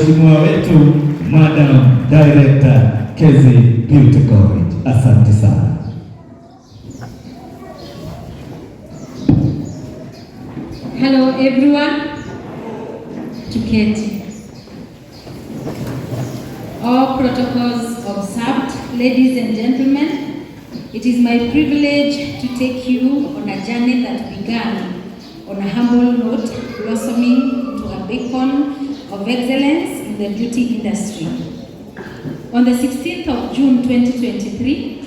Mheshimiwa wetu Madam Director, Kezi Beauty College. Asante sana. Hello everyone. Tuketi. All protocols observed, ladies and gentlemen, it is my privilege to take you on a journey that began on a humble note, blossoming into a beacon of excellence in the beauty industry. On the 16th of June 2023,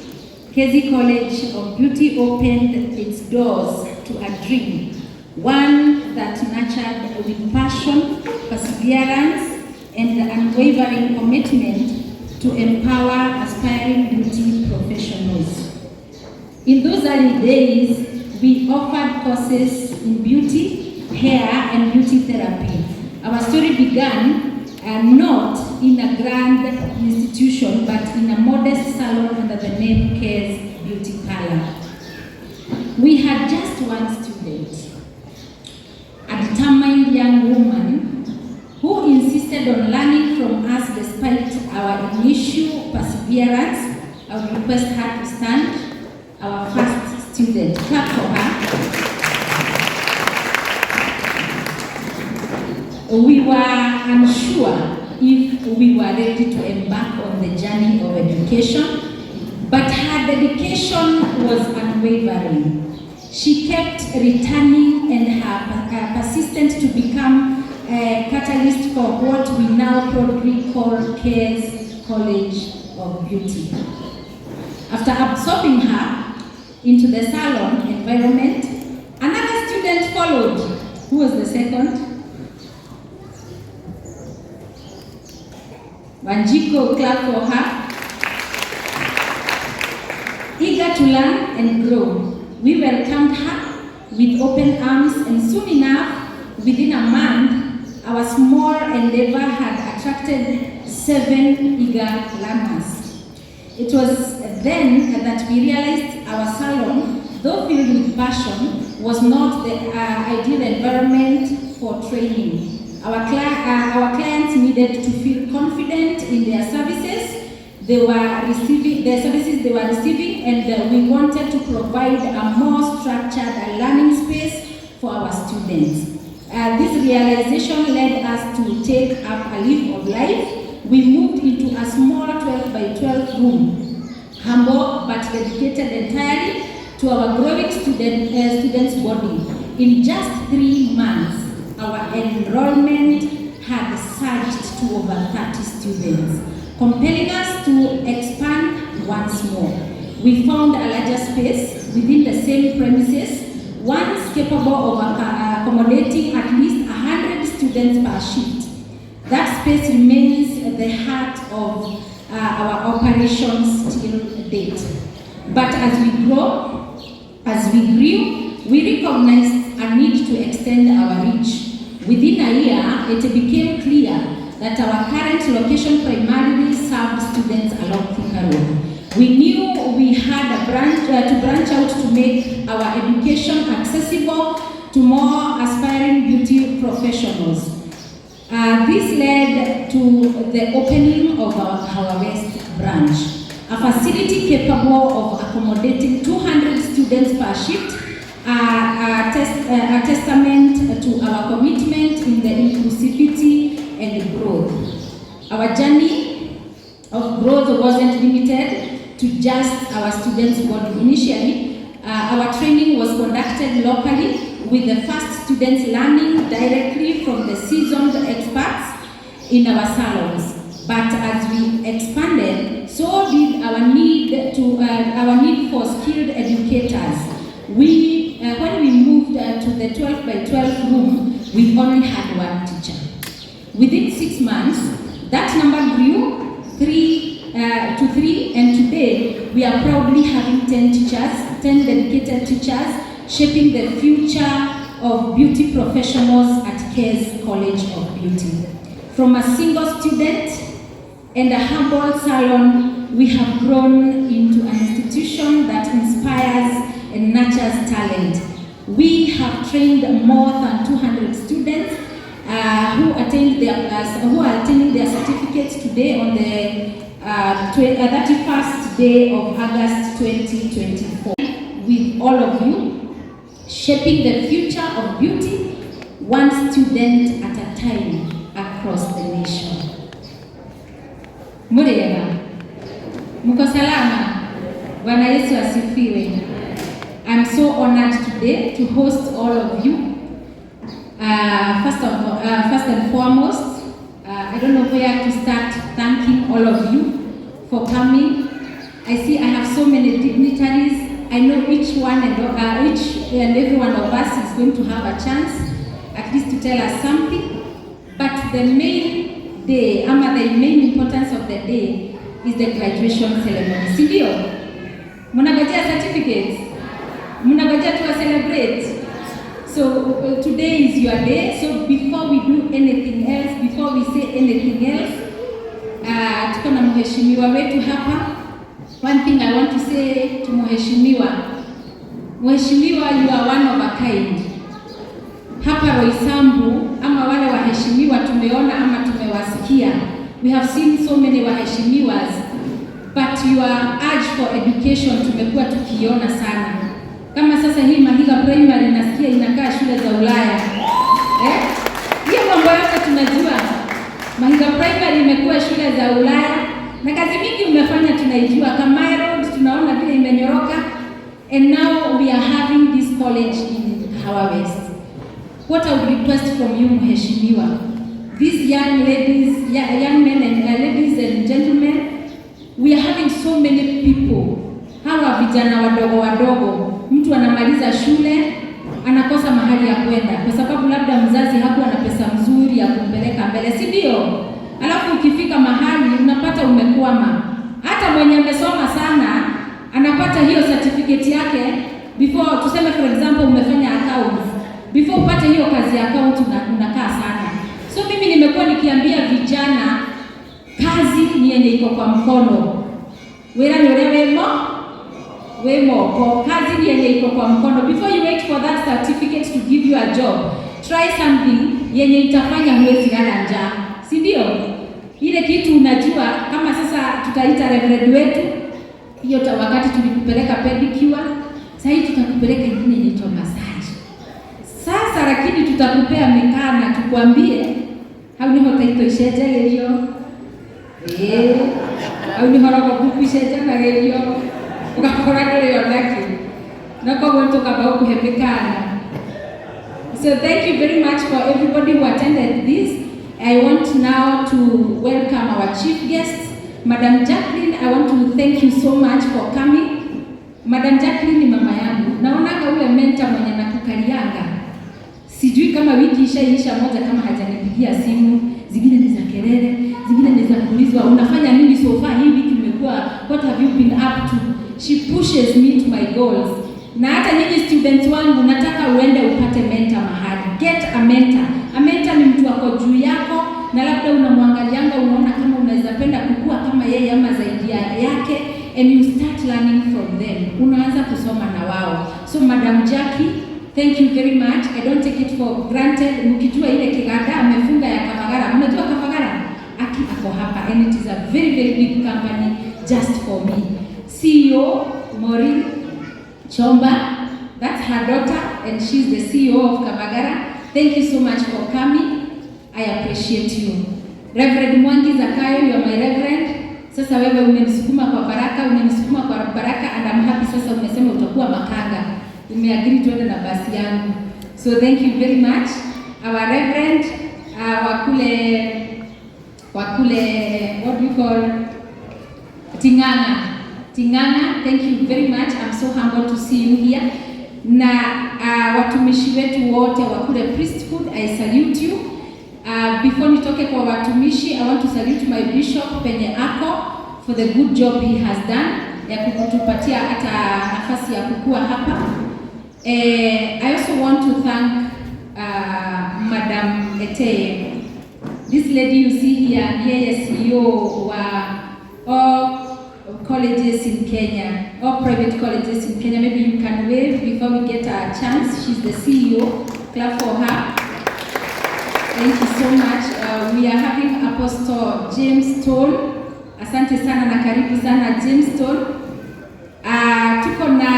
Kezi College of Beauty opened its doors to a dream, one that nurtured with passion, perseverance, and unwavering commitment to empower aspiring beauty professionals. In those early days, we offered courses in beauty, hair, and beauty therapy. Our story began not in a grand institution, but in a modest salon under the name Cares Beauty Parlor. We had just one student, a determined young woman who insisted on learning from us despite our initial perseverance. I would request her to stand, our first student. Clap for her. We were unsure if we were ready to embark on the journey of education, but her dedication was unwavering. She kept returning and her persistence to become a catalyst for what we now proudly call Cares College of Beauty. After absorbing her into the salon environment, another student followed. Who was the second? Wanjiko, clap for her. Eager to learn and grow, we welcomed her with open arms, and soon enough, within a month, our small endeavor had attracted 7 eager learners. It was then that we realized our salon, though filled with passion, was not the ideal environment for training. Our clients needed to feel confident in their services they were receiving, the services they were receiving, and we wanted to provide a more structured learning space for our students. This realization led us to take up a leap of life. We moved into a small 12 by 12 room, humble but dedicated entirely to our growing students body. In just 3 months, our enrollment had surged to over 30 students, compelling us to expand once more. We found a larger space within the same premises, once capable of accommodating at least 100 students per shift. That space remains the heart of our operations till date. But as we grew, we recognized a need to extend our reach. Within a year, it became clear that our current location primarily served students along Thika Road. We knew we had to branch out to make our education accessible to more aspiring beauty professionals. This led to the opening of our Kahawa West branch, a facility capable of accommodating 200 students per shift, a testament to our commitment in the inclusivity and growth. Our journey of growth wasn't limited to just our students' body. Initially, our training was conducted locally, with the first students learning directly from the seasoned experts in our salons. But as we expanded, so did our need for skilled educators. When we moved to the 12 by 12 room, we only had one teacher. Within 6 months, that number grew to 3, and today we are proudly having 10 teachers, 10 dedicated teachers, shaping the future of beauty professionals at Kez College of Beauty. From a single student and a humble salon, we have grown into an institution that inspires and nurtures talent. We have trained more than 200 students who are attending their today on the 31st day of August 2024 with all of you, shaping the future of beauty one student at a time across the nation. Muriega, mko salama? Bwana Yesu asifiwe. I'm so honored today to host all of you. First and foremost, I don't know where to start thanking all of you for coming. I see I have so many dignitaries. I know each and every one of us is going to have a chance at least to tell us something. But the main day, ama the main importance of the day is the graduation ceremony. Si ndio? Mnangojea certificates? Mnangojea to celebrate? So today is your day. So before we do anything else, before we say anything else, tuko na mheshimiwa wetu hapa. One thing I want to say to mheshimiwa, mheshimiwa, you are one of a kind. Hapa Roysambu ama wale waheshimiwa tumeona ama tumewasikia, we have seen so many waheshimiwas, but your urge for education tumekuwa tukiona sana. Kama sasa hii Mahiga Primary nasikia inakaa shule za Ulaya, eh? Hiyo mambo yote tunajua. Mahiga Primary imekuwa shule za Ulaya na kazi mingi umefanya tunaijua. Kamae Road tunaona vile imenyoroka, and now we are having this college in Kahawa West. What I would request from you, Mheshimiwa, these young ladies, young men and ladies and gentlemen, we are having so many people. Hawa vijana wadogo wadogo, mtu anamaliza shule anakosa mahali ya kwenda kwa sababu labda mzazi hakuwa na pesa mzuri ya kumpeleka mbele, si ndio? Alafu ukifika mahali unapata umekwama. Hata mwenye amesoma sana anapata hiyo certificate yake before, tuseme for example umefanya accounts, before upate hiyo kazi ya account unakaa sana. So mimi nimekuwa nikiambia vijana, kazi ni yenye iko kwa mkono. Wĩra nĩ ũrĩa wĩ moko. Kazi ni yenye iko kwa mkono. Before you wait for that certificate to give you a job, try something yenye itafanya huwezi lala njaa, si ndio? Ile kitu unajua, kama sasa tutaita reverend wetu hiyo wakati tulikupeleka pedicure, sasa hii tutakupeleka ingine inaitwa massage. Sasa lakini tutakupea mikana tukwambie hau niho taito icenjagĩrio, ĩĩ, hau niho rogobuku icenjanagĩrio, ũgakora ndũrĩ onakĩ na koguo tũkamba gũkũhe mĩkana. So thank you very much for everybody who attended this. I want now to welcome our chief guest, Madam Jacqueline. I want to thank you so much for coming. Madam Jacqueline ni mama yangu. Naonaga ule mentor mwenye nakukalianga. Sijui kama wiki ishaisha moja kama hajanipigia simu, zingine ni za kelele, zingine ni za kuulizwa unafanya nini so far hii wiki umekuwa, what have you been up to? She pushes me to my goals. Na hata nyinyi students wangu nataka uende upate mentor mahali. Get a mentor. A mentor ni mtu ako juu yako na labda unamwangalianga unaona kama unaweza penda kukua kama yeye ama zaidi ya yake, and you start learning from them. Unaanza kusoma na wao. So Madam Jackie, thank you very much. I don't take it for granted. Mkijua ile kiganda amefunga ya Kavagara. Mnajua Kavagara? Aki ako hapa and it is a very, very big company just for me. CEO Maureen Chomba, that's her daughter and she's the CEO of Kavagara. Thank you so much for coming. I appreciate you. Reverend Mwangi Zakayo, you are my reverend. Sasa wewe umenisukuma kwa baraka, umenisukuma kwa baraka and I'm happy sasa umesema utakuwa makanga. Umeagree tuende na basi yangu. So thank you very much. Our reverend wakule what do you call, Tinganga. Tinganga, thank you very much. I'm so humbled to see you here. Na watumishi wetu wote wa kule priesthood, I salute you. Before nitoke kwa watumishi, I want to salute my bishop penye ako for the good job he has done ya kutupatia hata nafasi ya kukua hapa. I also want to thank Madam Eteye. This lady you see here, yeye CEO wa all colleges in Kenya, all private colleges in Kenya. Maybe you can wave before we get a chance. She's the CEO. Clap for her. Thank you so much. we are having Apostle James Stone. Asante sana na karibu sana, James Stone. Tuko na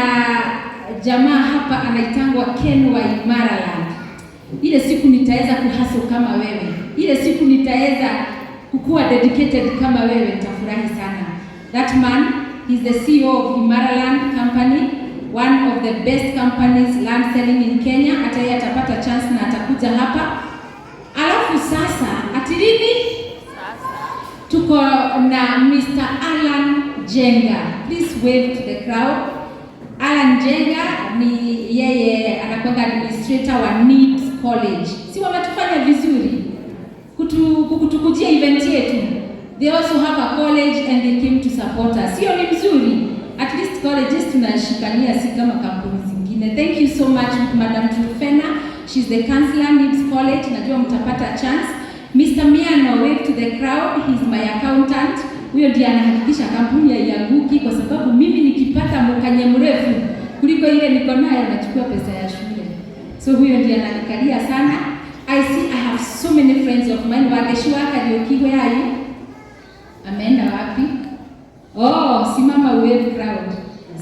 jamaa hapa anaitangwa Ken wa Imaraland. Ile siku nitaweza kuhustle kama wewe, ile siku nitaweza kukuwa dedicated kama wewe, nitafurahi sana. That man is the CEO of Imaraland Company, one of the best companies land selling in Kenya. Hata yeye atapata chance na atakuja hapa. Alafu sasa atilini tuko na Mr. Alan Jenga. Please wave to the crowd. Alan Jenga ni yeye anakuwa administrator wa NIBS College. Si wametufanya vizuri kutukujia event yetu? They also have a college and they came to support us. Hiyo ni mzuri. At least colleges tunashikania, si kama kampuni zingine. Thank you so much, Madam Trufena. She's the counselor, NIBS College. Najua mtapata chance. Mr. Miano, wave to the crowd. He's my accountant. Huyo ndiye anahakikisha kampuni haianguki kwa sababu mimi nikipata mkanye mrefu kuliko ile niko nayo, nachukua pesa ya shule. So huyo ndiye ananikalia sana. I see I have so many friends of mine. Wageshua Kariuki, where are you? Ameenda wapi? Oh, simama, wave crowd.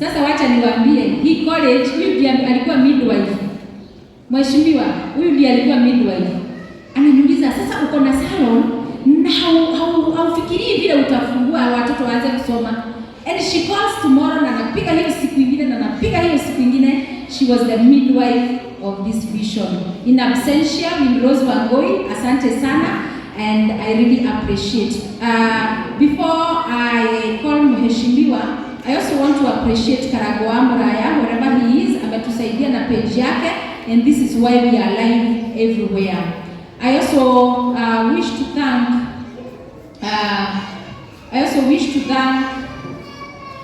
Sasa wacha niwaambie, hii college, huyu ndiye alikuwa midwife. Mheshimiwa, huyu ndiye alikuwa midwife. Ananiuliza, "Sasa uko na salon na haufikirii vile utafungua watoto waanze kusoma?" And she calls tomorrow na anapiga hiyo siku ingine na anapiga hiyo siku ingine. She was the midwife of this vision. In absentia, Rose Wangoi, asante sana and I really appreciate. Before I call Mheshimiwa, I also want to appreciate Karagoa Muraya wherever he is. Ametusaidia na page yake and this is why we are live everywhere. I also wish to thank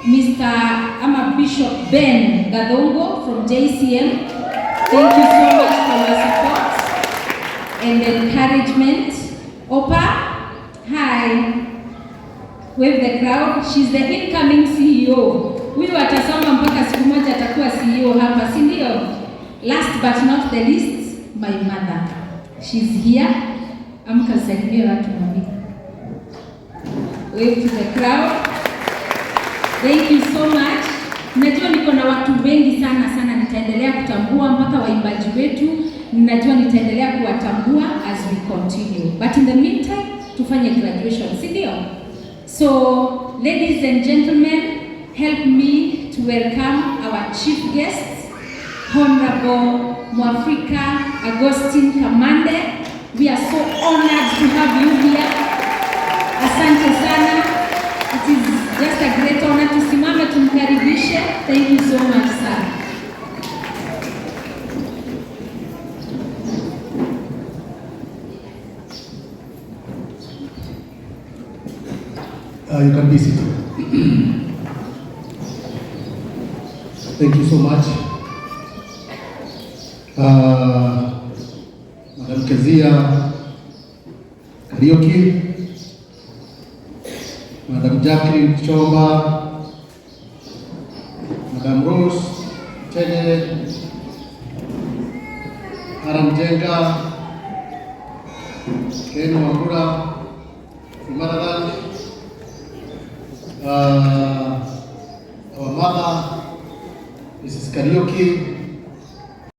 Mr. Ama Bishop Ben Gadongo from JCM. Thank you so much for your support and encouragement. Opa, hi. Wave the crowd. She's the incoming CEO. Huyu atasoma mpaka siku moja atakuwa CEO hapa, si ndio? Last but not the least, my mother. She's here. Amka usalimie watu, mami. Wave to the crowd. Thank you so much. Najua niko na watu wengi sana sana, nitaendelea kutambua mpaka waimbaji wetu. Najua nitaendelea kuwatambua as we continue. But in the meantime, tufanye graduation, si ndio? So, ladies and gentlemen, help me to welcome our chief guest, Honorable Mwafrika Augustine Kamande. We are so honored to have you here. Asante sana. It is just a great honor. Tusimame tumkaribishe. Thank you so much, sir. You can be seated. Thank you so much. Madam Kezia Kariuki, Madam Jacqueline Chomba, Madam Rose Chege, Aram Jenga, Ken Wambura, Imaraland, our mother, Mrs. Kariuki,